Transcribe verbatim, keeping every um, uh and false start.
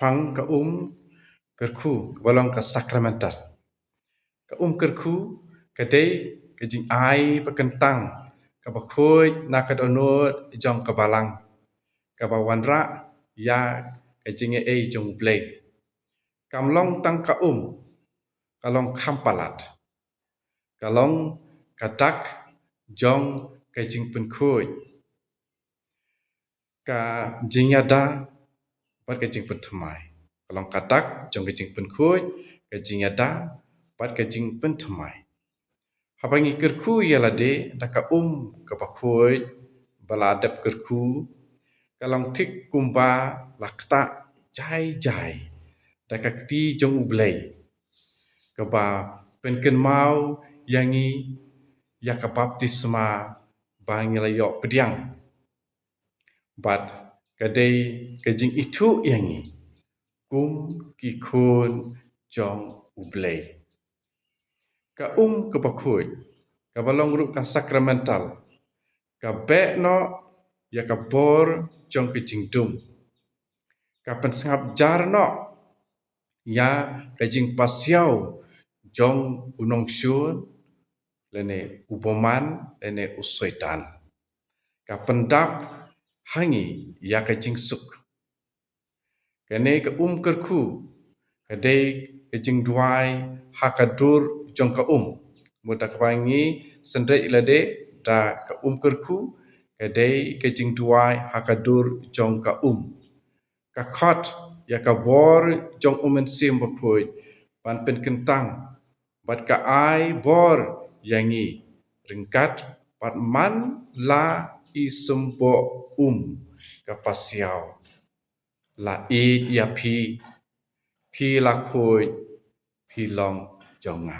Pang ka um kyrkhu kaba long ka sakramental. Ka um kyrkhu ka dei ka jingai ba kyntang kaba khuid na ka dohnud jong ka balang, kaba wanrah ïa ka jingaiei jong U Blei. Kam long tang ka um, ka long kham palat. Ka long ka dak jong ka jingpynkhuid, ka jingïada bad ka jingpynthymmai. Ka long ka dak jong ka jingpynkhuid, ka jingïada bad ka jingpynthymmai. Haba ngi kyrkhu ïa lade da ka um kaba khuid ba la dep kyrkhu, ka long thik kumba la ktah jai jai da ka kti jong U Blei, kaba pynkynmaw ïa ngi ïa ka baptisma ba ngi la ïoh pdiang. Bad ka dei ka jingithuh ïa ngi kum ki khun jong U Blei. Ka um kaba khuid, kaba long ruh ka sakramental, ka beh noh ïa ka bor jong ka jingdum. Ka pynsngap jar noh ïa ka jingpasiaw jong u nongshun lane u bymman lane u soitan. Ka pyndap ha ngi ïa ka jingsuk. Kane ka um kyrkhu ka dei ka jingduwai ha ka dur jong ka um. Mut da kaba ngi synreit ïa lade da ka um kyrkhu, ka dei ka jingduwai ha ka dur jong ka um. Ka khot ïa ka bor jong U Mynsiem Bakhuid ban pynkyntang bad ka ai bor ïa ngi ryngkat bad man la i symboh um ka pasiaw: La ïeit ïa phi, phi la khuid, phi long jong nga.